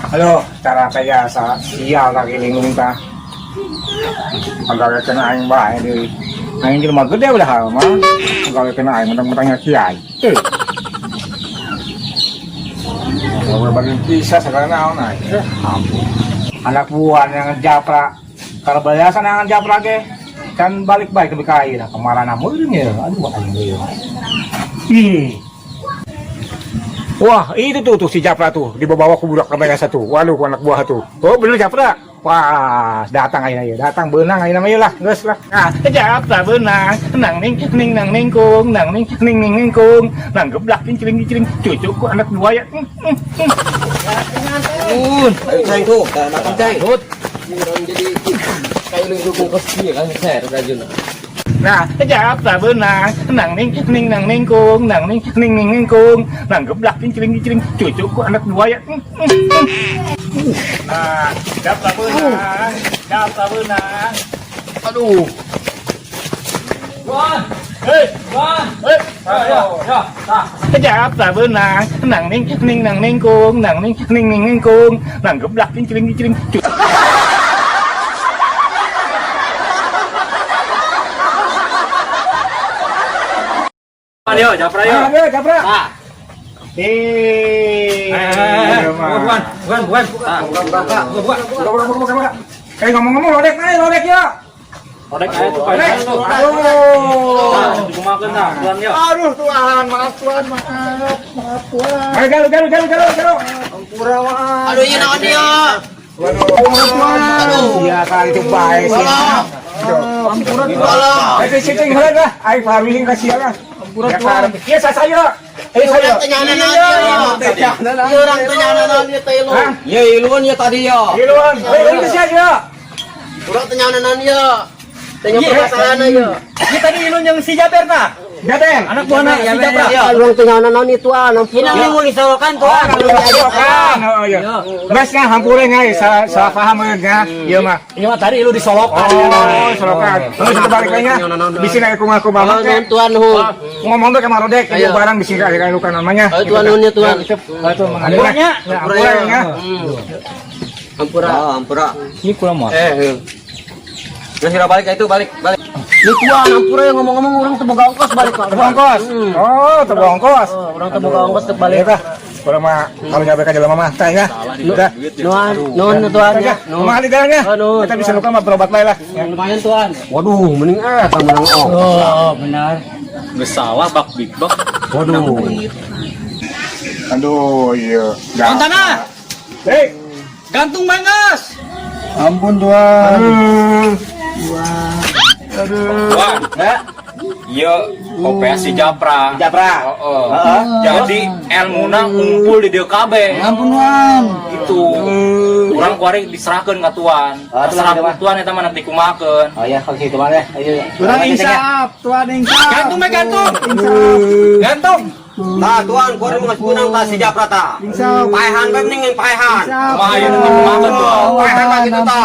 Halo, cara saya sa sial lagi lingung ta. Pagawe kena aing bae deui. Aing jelema gede udah hal mah. Pagawe kena aing mentang-mentangnya kiai. Eh. Kalau bagi kisah segala naon aing. Eh, ampun. Anak buah yang ngejapra. Kalau balasan yang ngejapra ge kan balik baik lebih kaya nah kemana namun ya aduh aing deui. Ih. Wah, itu tuh tuh si Japra tuh dibawa ku budak kamera satu. Waduh, ku anak buah tuh. Oh, bener Japra. Wah, datang aja ya, datang beunang aja namanya lah, geus lah. Nah, Japra beunang, nang ning ning nang ningkung, nang ning ning ning ningkung, nang geblak ciling ciling, cucu ku anak dua ya. Un, ayo ceng tuh, makan ceng. Hut. Jadi kayak lu dukung kesi kan saya rajin. Nah, Japra beunang, nang ning ning nang ningkung, nang ning ning ning ningkung, nang geblak ciling ciling, cucu ku anak dua ya. Nah, Japra beunang, Japra beunang. Aduh. Wan, hei, Wan, hei, ya, ya, Japra beunang, nang ning ning nang ningkung, nang ning ning ning ningkung, nang geblak ciling ciling, cucu. Yo, Japra yo. Ayo, Japra. Ah. Eh, Bukan, bukan, bukan. Bukan, bukan, bukan. Buka, buka, buka, buka. Eh, ngomong-ngomong, lodek mana lodek ya? Lodek saya tuh, Lodek. Aduh. Aduh. Nah, tuan yo. Aduh, Tuhan, maaf Tuhan, maaf, maaf Tuhan. Ayo, galu, galu, galu, galu, galu. Ampura, maaf. Aduh, iya naon dia. Waduh, aduh. Iya kali itu baik sih. Ampura, Tolong. Eh, cing, cing, heula lah. Aing farming ka sia lah. Ampura, Tuhan. Iya, saya. Eh, saya. Urang teh nyana naon ieu. Ieu urang teh nyana naon ieu teh lu. Hah? Ya, iluan ya tadi ya. Iluan. Eh, ini sia ya. Urang teh nyana naon ieu. Teh nya permasalahan ieu. Ini tadi ilun yang si Jaber nah. Gaten. Anak buah si Japra. Urang teh nyana naon ieu tuan. Ini mau disolokan tuan. Kan, oh iya. Mas nga hampure nga salah paham nga. Ieu mah. Ini mah tadi ilu disolokan. Oh, solokan. Terus itu balik lagi nya. Bisi na kumaha kumaha Oh, teh. nuhun tuan nuhun. Ngomong tuh sama Rodek, ieu barang bisi ka ka luka namanya. Oh, tuan nuhun ya tuan. Itu itu mengambilnya. Hampura nya. Ampura. Oh, ampura. Ini kurang mah. Eh, Terus kira balik itu balik, balik. Ini tuan ampura yang ngomong-ngomong urang teh boga ongkos balik Pak. Terbongkos. Oh, terbongkos. Oh, urang teh boga ongkos teh balik. Iya tah. Kurang mah kalau nyampe ka jelema mah teh nya. Udah. Nuhun, nuhun tuan ya. Kumaha di jalannya? Oh, nuhun. Kita bisa luka mah berobat lain lah. Lumayan tuan. Waduh, mending menang oh. Oh, benar. Nggak salah bak big bak. Waduh. Aduh, iya. Montana, Hei. gantung banggas. Ampun Tuhan. Aduh. Wah, iya, OPS si Japra. Japra. Oh, Jadi ilmuna ngumpul di DKB. Ampun Wan. Gitu. Urang kuari diserahkeun ka tuan. Ah, Terserah tuan, ku tuan eta mah nanti kumakeun. Oh ya, kalau situ mana? Ayo. Urang insaf, tuan insaf. Gantung bae gantung. Gantung. Nah, tuan, kuari mau ngasih ta si Japra ta. Paehan bae mending paehan. Kumaha ieu nanti kumakeun tuan. Paehan mah gitu ta.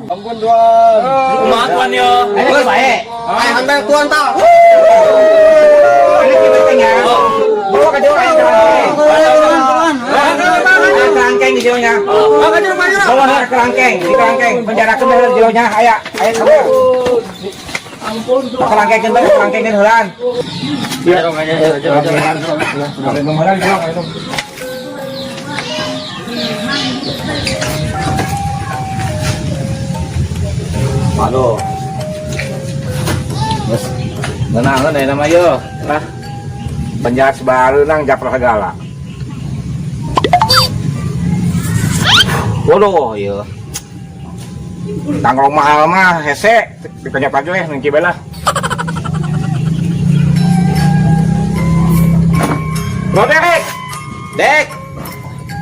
Ampun Tuhan. Kumaha tuan yo? Ayo bae. Paehan bae tuan ta. Ini kita tanya. Bawa ke jauh aja. Kerangkeng di jauhnya. Bawa ke kerangkeng, di kerangkeng. Penjara ke di jauhnya. Aya, aya kamu. Ampun Tuhan. Kerangkeng kan, kerangkeng kan heulan. Iya. Kerangkeng heulan, kerangkeng. Aduh. Geus. Ngeunahkeun aya nama ieu. Lah. Penjahat baru nang Japra segala. Waduh, iya. Tanggal mahal mah hese ditanya pagi leh nang lah. Rodek! Dek.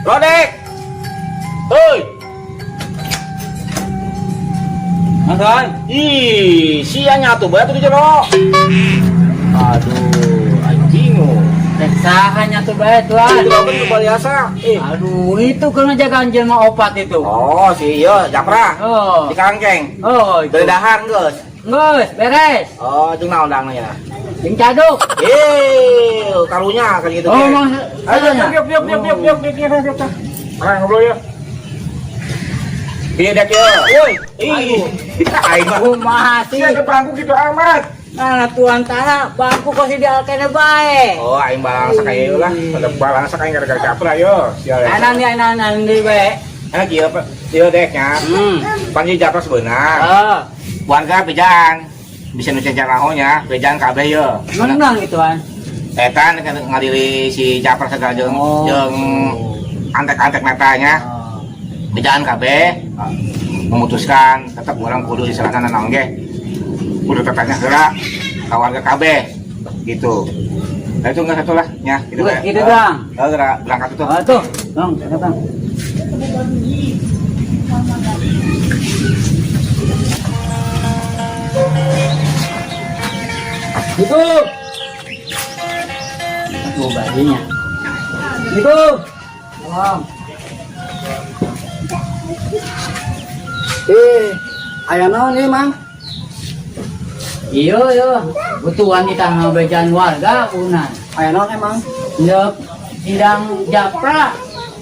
Rodek. Hoi! Tuan. Ih, sia nyatu bae tuh di jero. Aduh, aing bingung. Saha nyatu bae tuan. Itu apa tuh biasa? Eh. Aduh, itu kan jagaan jelema opat itu. Oh, si iya Japra. Oh. Di kerangkeng. Oh, itu. Dari dahar geus. Geus, beres. Oh, jeung naon dangnya? Jeung caduk. Eh, karunya kan gitu. Oh, mang Ayo, yuk, yuk, yuk, yuk, yuk, yuk, yuk, yuk, yuk. Mana ngobrol ya? Iya dek ya. Woi, Ih, aing mah. kumaha sih? Sia ke bangku gitu amat. Nah, tuan tanah bangku kok si dialkene bae. Oh, aing balangsak aya lah. Ada balangsak aing gara-gara Japra yo. Sia. Anan di anan anan di bae. Anak ieu apa? Ieu deknya. Panji Japra sebenarnya. Ah, Warga bejaan. Bisa nu cacarahonya, bejaan kabeh yo. menang gituan. Eta ngadili si Japra segala jeung Oh. jeung antek-antek netanya. Bejaan kabeh memutuskan tetap orang kudu diserahkan naon ge. Kudu tetanya heula ka warga kabeh gitu. Nah itu enggak satu lah nya gitu Geus, bae. gitu doang. Oh, gerak berangkat itu. Oh, tuh. Dong, datang. Itu. Aduh, bajunya. Itu. Salam. Eh, aya naon ieu, Mang? Iya, iya. Butuhan kita ngabejan warga unan. Aya naon emang? Ndek sidang Japra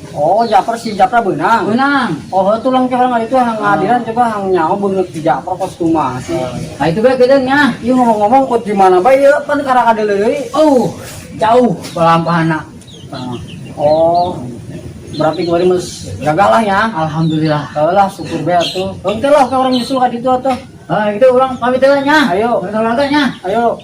Oh, Japra si Japra beunang. menang. Oh, tulang ke orang itu hang ngadilan coba hang nyawa beungeut si Japra kos kumaha sih. Nah itu bae kedeungnya. Ieu ngomong-ngomong kok di mana bae ieu pan karaka deui. Oh, jauh pelampahana. Oh, berarti kemarin mas gagal lah ya. Alhamdulillah. Lah syukur bae atuh. Henteu lah ke orang nyusul ka ditu atuh. Ah, itu orang pamit heula nya. Ayo. Pamit warga nya. Ayo.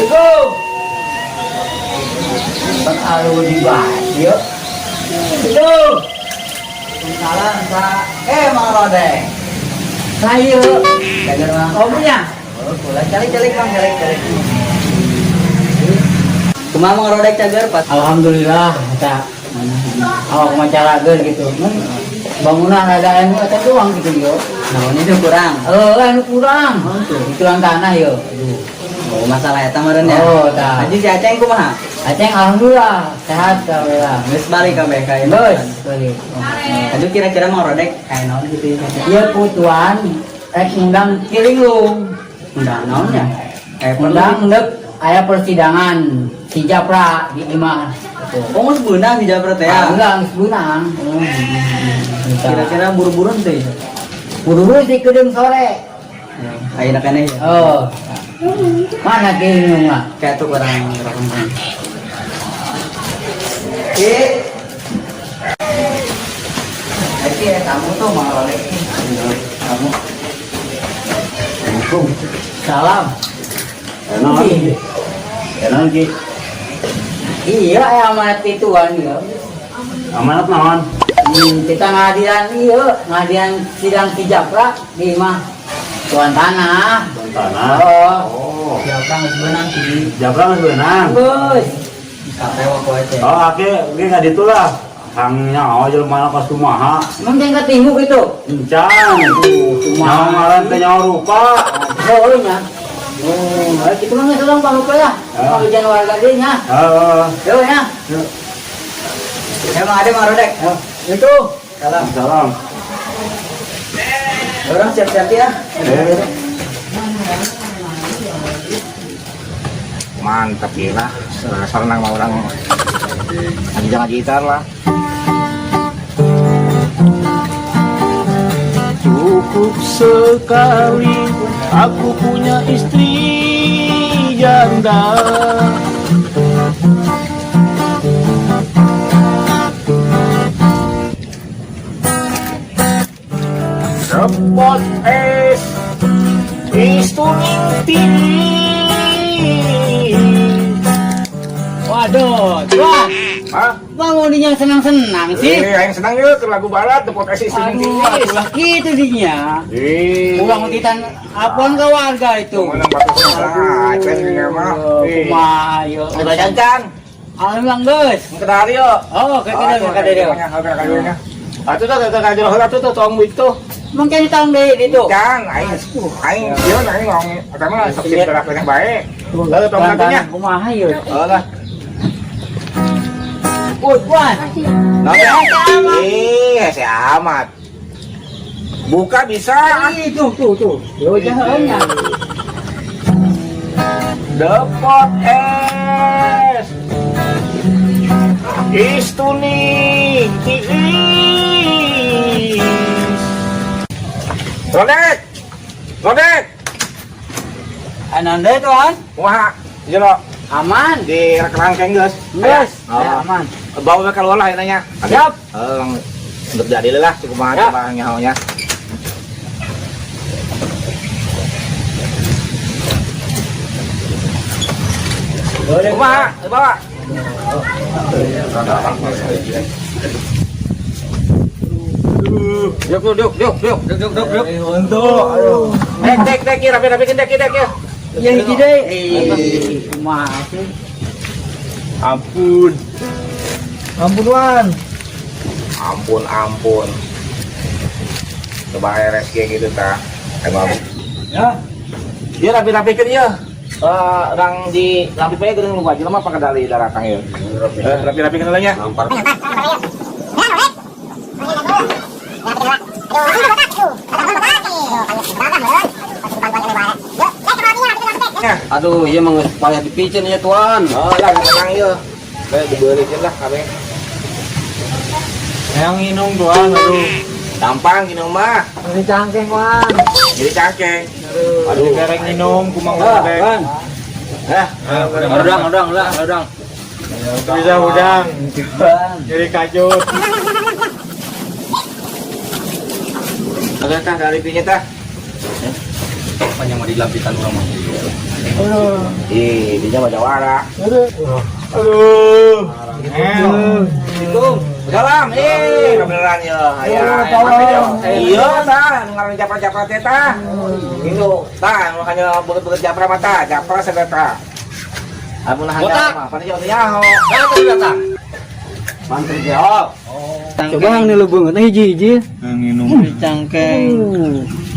Itu. Pengaruh di yuk. Itu. Salam Pak. Eh Mang Rodeng. Saya. Jagar Mang. Oh punya. Oh, pula calik-calik Mang, calik-calik. Kumaha Mang Rodeng cager Pak? Alhamdulillah kita awak macara gitu. Mun bangunan ada anu eta doang gitu yo. Naon itu kurang. Eh, anu kurang. Itu tanah yo. Aduh. Oh, masalah eta meureun ya. Oh, tah. Haji si Aceng kumaha? Aceng alhamdulillah sehat alhamdulillah. Geus balik kabeh ka ieu. Geus, balik. Aduh kira-kira Mang Rodeng kayak naon gitu ya. Iya putuan rek ngundang Cilinglung. Undang naon ya? Kayak Undang ndek aya persidangan si Japra di imah. Gitu. Oh, geus beunang di Japra teh ya. Enggak, geus beunang. Kira-kira buru-buru teh. Buru-buru di kedeung sore. Ayeuna keneh ya. Oh. Mana Cilinglung mah? Kayak tuh kurang kurang kurang. Eh. Lagi ya tamu tuh Mang Rodeng. Tamu. Salam. Enak. Enak Ki. Iya, ya amanat ituan ya. Amanat naon? Kita ngadilan iya, ngadilan sidang si Japra di imah tuan tanah. Tuan tanah. Oh. Oh. Japra geus beunang sih. Japra geus beunang. Bos. Kape waktu aja. Oh, ake ge ka ditu lah. Hang nyaho jelema kos kumaha. Mungkin ketemu gitu. Encan. Nyaho ngaran teh nyaho rupa. Oh, nya. Oh, kita mah geus urang pamit lah. Ah. Pamitan warga deui nya. Heeh. Yo nya. Emang ada Mang Rodeng? Itu. Salam. Salam. Orang siap-siap ya. Eh. Mantap ya lah. Saranang mah orang ngaji gitar lah. Cukup sekali aku punya istri janda. Repot es istuning tinggi. Waduh, tuan. Hah? Bangun yang senang-senang sih. Eh, aing senang yuk ke lagu barat, The Pot Es istuning Aduh, tinggi. atulah gitu dinya. Eh. Ulang utitan apon ke warga itu. Menang batu susah, acen ini mah. Aduh, Eh. kumaha yo. Udah jangan. Alhamdulillah geus. Ke dari yo. Oh, ke ke ke ke ke Atuh tuh ke ke heula tuh tuh tong itu. Mungkin tahun deui ditu. Can, aing aing ieu aing ngomong eta mah sok sip gerak keneh bae. Lalu tong satunya. Kumaha yo. Oh lah. Uy, Wan. Nah, eh, hese amat. Buka bisa. Ih, tuh tuh tuh. Yo jahannya. Depot es. Istuni tiis. Rodek. Rodek. Ananda tuan. Kumaha? Jero Aman. di kerangkeng geus. Geus. Oh. Ya, aman. Bawa keluar lah nanya. Siap. Eh, untuk jadi lah cukup banget Siap. coba nyahonya. Kumaha? Bawa. Duk duk duk duk duk duk duk duk. Untuk, aduh. Dek dek dek rapi rapi dek dek ya. Ya hiji deui. Eh, kumaha sih? Ampun. Ampun, Wan. Ampun ampun. Coba RSG gitu ta. Emang. Ya. Dia rapi rapikan ya. Eh, orang di lampi pae geuning lupa jelema apa kedali daratang ya. Eh, rapi rapikan heula nya. Nampar. Ya. Aduh, iya mah geus payah dipicen ya tuan. Oh lah tenang ya. Kayak dibeulikin lah kabeh. Yang minum tuan, aduh. Gampang gini mah. Ini cangkeng, Wan. Jadi cangkeng. Aduh, gareng minum, kumang Ah, godek. Wan. Hah? Udang, udang, udang, udang. Bisa udang. Jadi kajut. Oke tah dari pinya tah. Panjang mau dilampitan urang mah. Aduh. Ih, dinya mah jawara. Aduh. Aduh. Assalamualaikum. Salam. Eh, kebenaran ya. Aya. tolong. Iya tah, nu ngaran japra-japra teh tah. Gitu. Tah, nu hanya beget-beget japra mah tah, japra sagala tah. Amun hanya Botak. mah, pan jauh nyaho. Nah, tadi datang. Mantri jawab. Coba hang ni lebeungeut hiji-hiji. Yang minum. Cangkeng.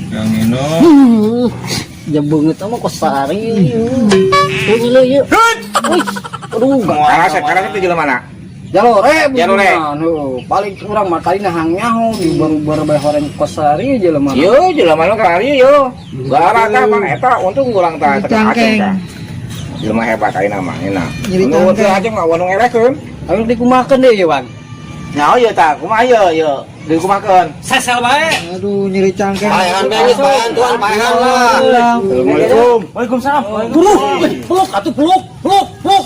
Yang minum. Ya beungeut mah kosari ieu. Tuh ngilu ieu. Wih. Aduh, Karena sekarang itu jelema mana? Jalore, Jalore. Heuh, paling kurang mah tadi hang nyaho di baru-baru bae horeng kosari jelema. Yo, jelema nu karari yo. Gara tah pan eta untung urang tah teu aceng tah. Jelema hebat ayeuna mah enak. Nu teu aceng mah nu ngerekeun. Ayo dikumakeun deui ye, Wan. Nyaho ye tah, kumaha ye ye dikumakeun. Sesel bae. Aduh, nyeri cangkeng. Paehan bae geus paehan tuan, paehan lah. Assalamualaikum. Waalaikumsalam. Peluk, peluk atuh peluk, peluk, peluk.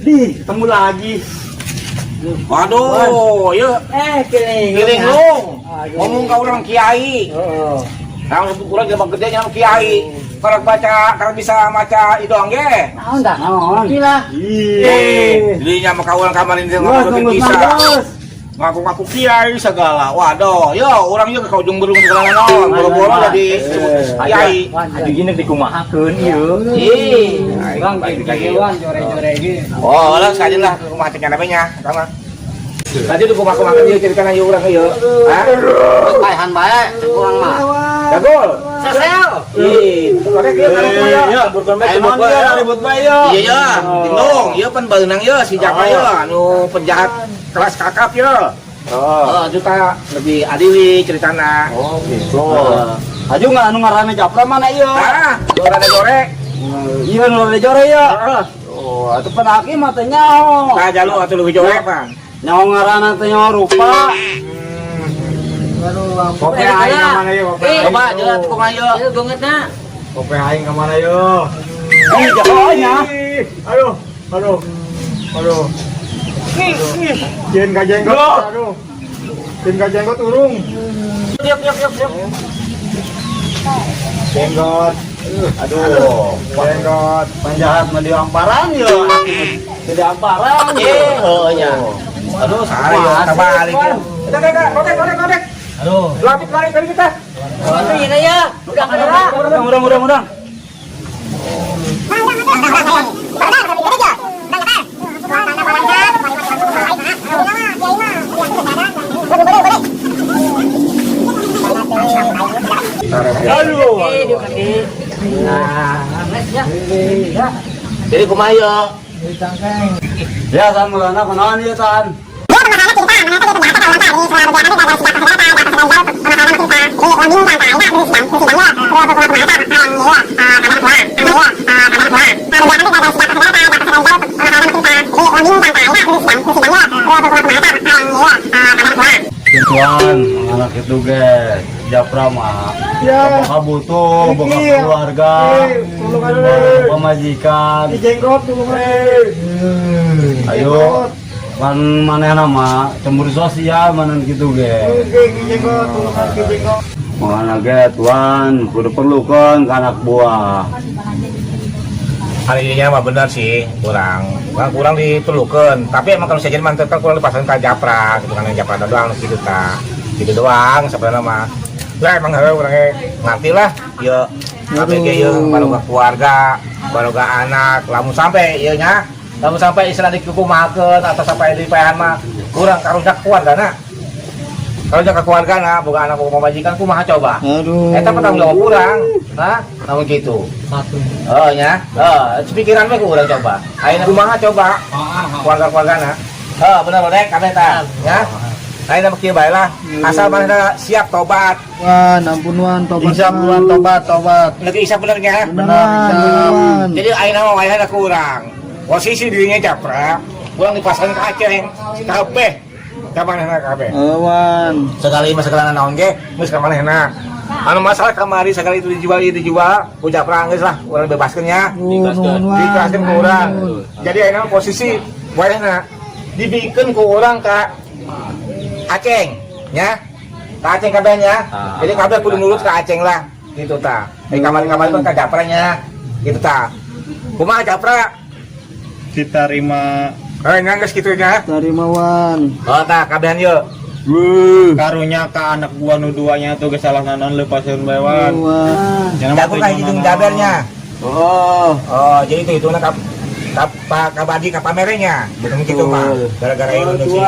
Di, ketemu lagi. Waduh, ye Eh, kiling. giling lung. Ngomong ka urang kiai. Heeh. Nah, urang jelema gede nya kiai. Kalau baca, kalau bisa maca idong ge. Naon dah? Naon? Gila. Eh, dirinya mah ka urang kamar ini Wah, ngaku bisa. bagus. Ngaku-ngaku kiai segala. Waduh, yo urang ieu ke ujung berung segala naon. Boro-boro jadi kiai. Aduh gini dikumahakeun ieu. Ih, Bang, gini Wan, jore-jore ge. Oh, lah sekali lah ke rumah cek namanya, sama. Tadi di rumah kumaha ieu ceritana ieu urang ieu. Hah? Geus paehan bae, cek urang mah. Jagol. Sesel. Ih, korek ieu kana kumaha Iya, ya? Emang dia ribut bae yo. Iya ya, tindung, ieu pan beunang ieu si Jaka ieu anu penjahat kelas kakap ieu. Oh. Oh, juta lebih adili ceritana. Oh, gitu. Aju nggak anu ngaranna japra mana ieu? Ah, rada gorek. Iya nu rada jore ya. Heeh. Oh, atuh pan aki mah teh nyaho. Tah jalu atuh leuwih jorek pan. Nyaho ngaranna teh nyaho rupa. Aduh, ampun. Kopi aing ka mana yo? Kopi aing. Coba jelas kumaha ieu. Ieu beungeutna. Kopi aing ka mana yo? Ih, jahonya. Ih, Aduh, aduh. Aduh. Jieun ka jenggot. Aduh. Jieun ka jenggot urung. Yuk yuk yuk yuk. Jenggot. Aduh. Jenggot. Penjahat mah diamparan yo. Tidak amparan. Eh, heuh nya. Aduh, salah ya, tabalik ya. Kita kita kodek kodek kodek. Aduh. Lapik lari tadi kita. Aduh, ini ya. Udah kada. Udang, udang, udang, udang. Aduh. Nah, ya. Ya. Jadi kumaha ieu? Nyeri cangkeng. Ya, san mulana kunaon ieu san? Tuan, anak itu ge, Japra mah. Ya. Boga butuh, boga Iya. keluarga, Eh, tulungan eh. pamajikan. Ki Jenggot tulungan eh. Ayo, pan manehna mah cemburu sosial manan gitu ge. Oke, Ki Jenggot tulungan Ki Jenggot. Mana ge tuan, kudu perlukan ke anak buah. Hari ini mah benar sih kurang kurang kurang diperlukan, tapi emang kalau saya jadi mantan kan kurang dipasang ke Japra gitu kan, yang Japra doang gitu ta, gitu doang sebenarnya mah lah. Emang harus orangnya ngerti lah ya, KPG ya, baru ke keluarga, baru ke anak, lamun sampai iya nya, lamun sampai istilah dikukumakeun atau sampai di payahan mah kurang karunya keluarga na, karunya ke keluarga na, boga anak, boga pamajikan, kumaha coba? Aduh. Eta tanggung jawab kurang, hah? Namun gitu. Oh nya, oh, pikiran we kurang coba. Ayeuna kumaha coba? Keluarga-keluarga na. Oh, bener odek kabeh tah, ya. Ayeuna mah kieu bae lah. Asal manehna siap tobat. Wan, ampun Wan, tobat. Insya Wan, tobat, tobat. Ngerti isa benernya? Benar, Wan. Jadi ayeuna mah wayahna kurang. Posisi dirinya Japra, kurang dipasang ke Aceh, kabeh. Ka manehna kabeh. Eh, Wan. Sekali mah segala naon ge geus ka manehna. Anu masalah kamari segala itu dijual, itu dijual, ku Japra geus lah, urang bebaskeun nya. Nuhun, Wan. Diikhlaskeun ku urang. Jadi ayeuna mah posisi wayahna dibikeun ku urang ka Aceng nya. Ka Aceng kabeh nya. Ah, Jadi kabeh kudu nurut ka Aceng lah gitu ta. Di kamari-kamari kan ka Japra nya gitu ta. Kumaha Japra? Diterima. Eh, nya geus kitu nya. Terima Wan. Oh tah kabehan yeuh. Karunya ke anak gua nu duanya tuh kesalah nanon lepasin bae wan. Wan. Jangan Jago ka hidung jabernya. Oh, Oh, jadi itu itu kap kap kabadi kapamerenya. Bukan gitu mah. Gara-gara itu si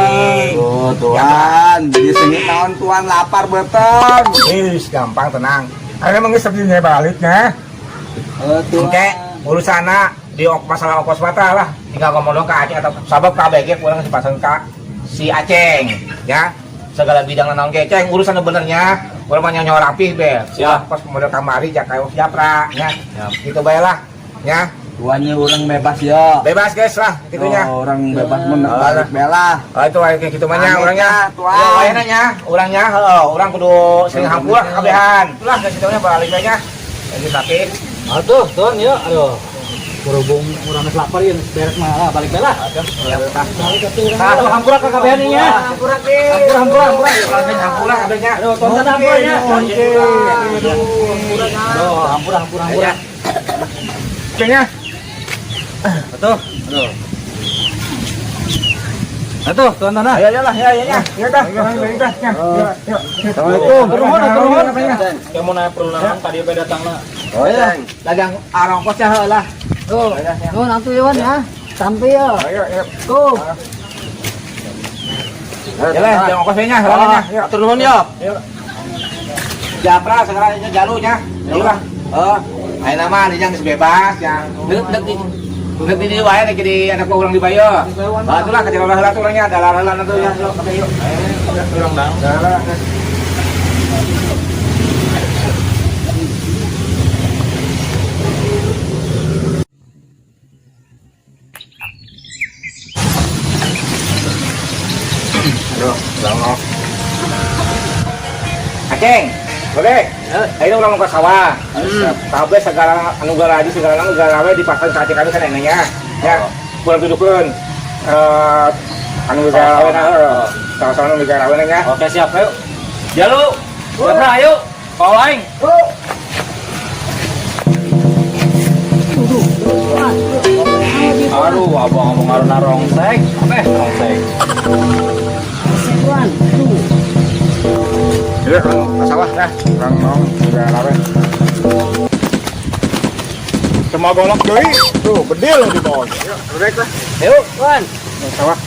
oh tuan, disengit naon tuan, lapar beteng. Ih, gampang tenang. Akhirnya emang geus sepinya baliknya. Eh, tuan. Oke, urusana di masalah ongkos mata lah. Tinggal ngomong dong ke Aceh atau sabab KBG kurang sepasang ka si Aceng, ya. Segala bidang naon ge Ceng urusan benernya. Urang mah nyonya rapih be. Siap. Pas model kamari jaka Japra ya. Siap. Gitu bae lah. Ya, Tuannya orang bebas ya. bebas guys lah gitunya. Oh, orang bebas mun balik bela. Oh, itu kayak gitu mah nya Amit orangnya. ya, tuan. Ya, wayahna nya, orangnya heeh, urang kudu sering hampura kabehan. Lah geus kitu nya balik nya. Jadi tapi Aduh, tuan ya, aduh. Berhubung urang geus lapar ya, geus beres mah lah, balik bae lah. Balik ke urang. Tah, Aduh, hampura ka kabehan nya. Hampura ge. Hampura, hampura, hampura. Langsung hampura kabehnya. Aduh, tonton hampura nya. Aduh, hampura, hampura, hampura. Kayaknya Atuh, aduh. Atuh, tuan tanah. ayo ayo lah ya ya ya. Ya dah, ya dah. Ya. Yuk. Assalamualaikum. Nuhun, nuhun. Kamu mau nanya perlu naon tadi apa datang lah. Oh iya. Dagang arongkosnya heula lah. Tuh, tuh nanti ya Wan ya. Sampai ya. Ayo, ayo. Tuh. Ya lah, jangan ongkosnya nya, heula nya. Yuk. Atur nuhun ya. Japra segala nya jalunya. Ayo lah. Oh, ayeuna mah dijang geus bebas ya. Deuk deuk di deuk di dieu wae dek jadi anak urang di bayo. Ah, itulah kecil heula tuh orangnya, dalar heula tuh ya. Yuk, kabeh yuk. Urang dang. Dalar. Aduh, lama. Aceng, boleh. Ayo urang mau ke sawah. Kabeh segala anu garaji segala anu garawe dipasang ka Aceng kabeh kan enaknya. Ya, kurang dudukeun. Eh, anu garawe na heuh. Salah-salah anu garawe nya. Oke siap ayo. Jalu. Japra ayo. Kau aing. Aduh, abang ngomong ngarana rongsek. Apa rongsek? Tuan. Tuh. Iya, ke sawah dah. Urang mau garawe. Cuma golok deui. Tuh, bedil di bawah. Yuk, balik lah. Yuk, Wan. Ke sawah.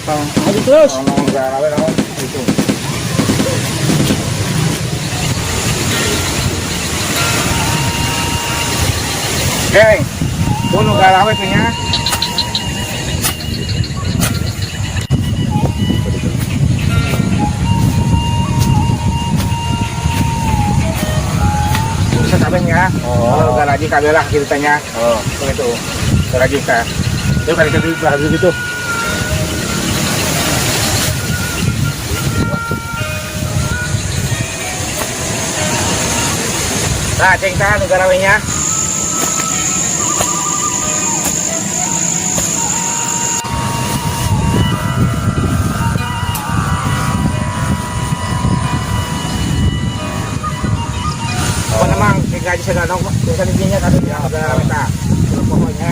Maju terus. Ngomong garawe naon gitu. Geng, kudu garawe teh nya. Bisa kabehnya. Oh, garaji kabeh lah gitu tanya. Oh, gitu. Garaji ka. Itu kali itu gitu. Nah, ceng tah nu garawehnya. Apa namang gaji sa danong sa linya kami bilang garaweh ta. Pokoknya.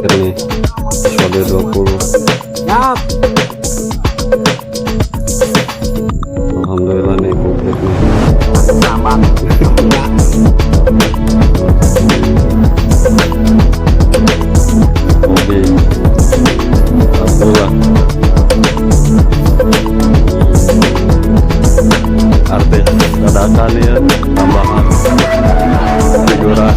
Ini mobil 20. Yap. Alhamdulillah nih komplit nih. Mobil Abdullah artis dadakan ya, tambahan figura.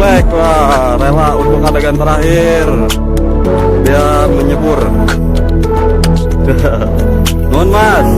Black, wah, rela untuk adegan terakhir biar menyebur. Nuhun mas.